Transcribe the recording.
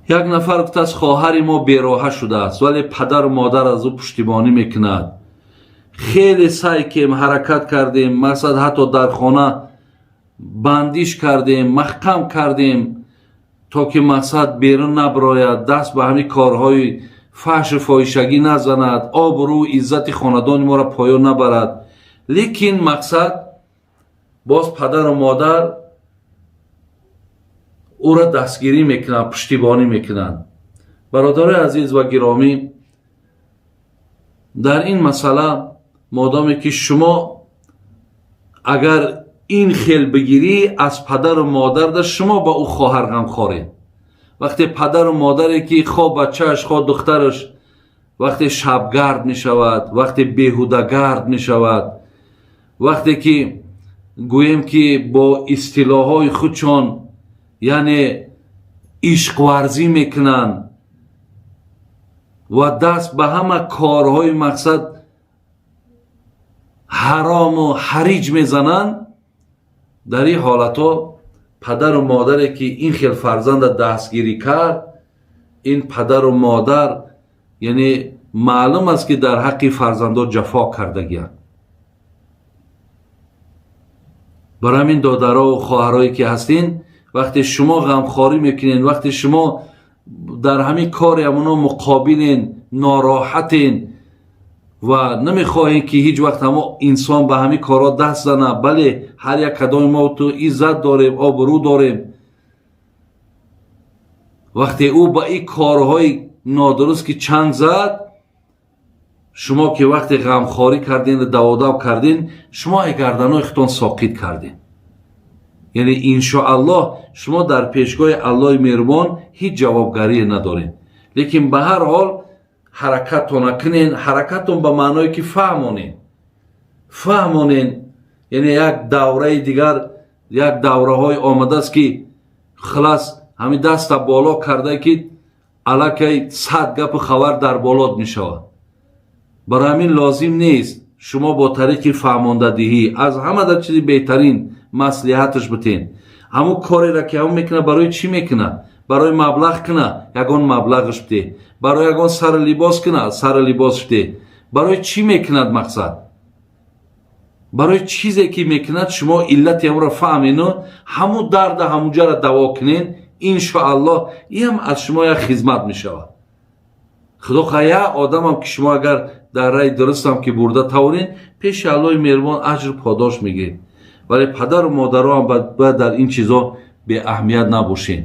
Як нафар гуфтааст, хоҳари мо бероҳа шудааст, вале падару модар аз ӯ пуштибонӣ мекунад. Хеле саъй кем, ҳаракат кардем, мақсад, ҳатто дар хона бандиш кардем, маҳкам кардем, то ки, мақсад, берун набарояд, даст ба ҳамин корҳои фаҳшу фоҳишагӣ назанад, обрӯ иззати хонадони моро поён набарад. Лекин, мақсад, боз падару модар ӯро дастгирӣ мекунанд, пуштибонӣ мекунанд. Бародарои азиз ва гиромӣ, дар ин масъала, модоме ки шумо агар ин хел бигирӣ аз падару модарда, шумо ба ӯ хоҳар ғамхоред. Вақте падару модаре ки хо бачааш, хо духтараш вақте шабгард мешавад, вақте беҳудагард мешавад, вақте ки, гӯем ки, бо истилоҳҳои худшон, яъне ишқварзӣ мекунанд ва даст ба ҳама корҳои, мақсад, ҳарому ҳариҷ мезананд, дар ин ҳолатҳо падару модаре ки ин хел фарзанда дастгирӣ кард, ин падару модар, яъне, маълум аст, ки дар ҳаққи фарзандо ҷафо кардагианд. Барои ҳамин, додарову хоҳарое ки ҳастин, вақте шумо ғамхорӣ мекунед, вақте шумо дар ҳамин кори ҳамоно муқобилен, нороҳатен ва намехоҳем, ки ҳеҷ вақт ҳамо инсон ба ҳамин корҳо даст зана. Бале, ҳар як кадоми мо ту иззат дорем, обрӯ дорем. Вақте ӯ ба ин корҳои нодуруст ки чанг зад, шумо ки вақте ғамхорӣ карден, даводав карден, шумо ай гарданои худтон соқит карден. Яъне, иншоаллоҳ, шумо дар пешгоҳи Аллоҳи меҳрубон ҳеҷ ҷавобгарие надоред. Лекин ба ҳар ҳол ҳаракаттона кунен. Ҳаракаттон ба маъное ки фаҳмонен, фаҳмонен. Яъне як давраи дигар, як давраҳое омадааст, ки хулас, ҳамин даста боло карда, ки аллакай 100 гапу хабар дар болот мешавад. Барои ҳамин лозим нест, шумо бо тариқи фаҳмондадиҳӣ аз ҳама дар чизи беҳтарин маслиҳаташ битен. Ҳамун кореро ки ҳамон мекунад, барои чӣ мекунад? Барои маблағ куна, ягон маблағаш бите. Барои ягон сари либос куна, сари либосш бите. Барои чӣ мекунад, мақсад? Барои чизе ки мекунад, шумо иллати ҳамонро фаҳмену ҳамун дарда ҳамунҷаро даво кунен. Иншоаллоҳ, иам аз шумо як хизмат мешавад. Худо хоҳа, одамам ки шумо агар дар раи дурустам ки бурда тавонед, пеши Аллоҳи меҳрубон аҷру подош мегиред. Вале падару модароам бояд дар ин чизо беаҳамият набошед.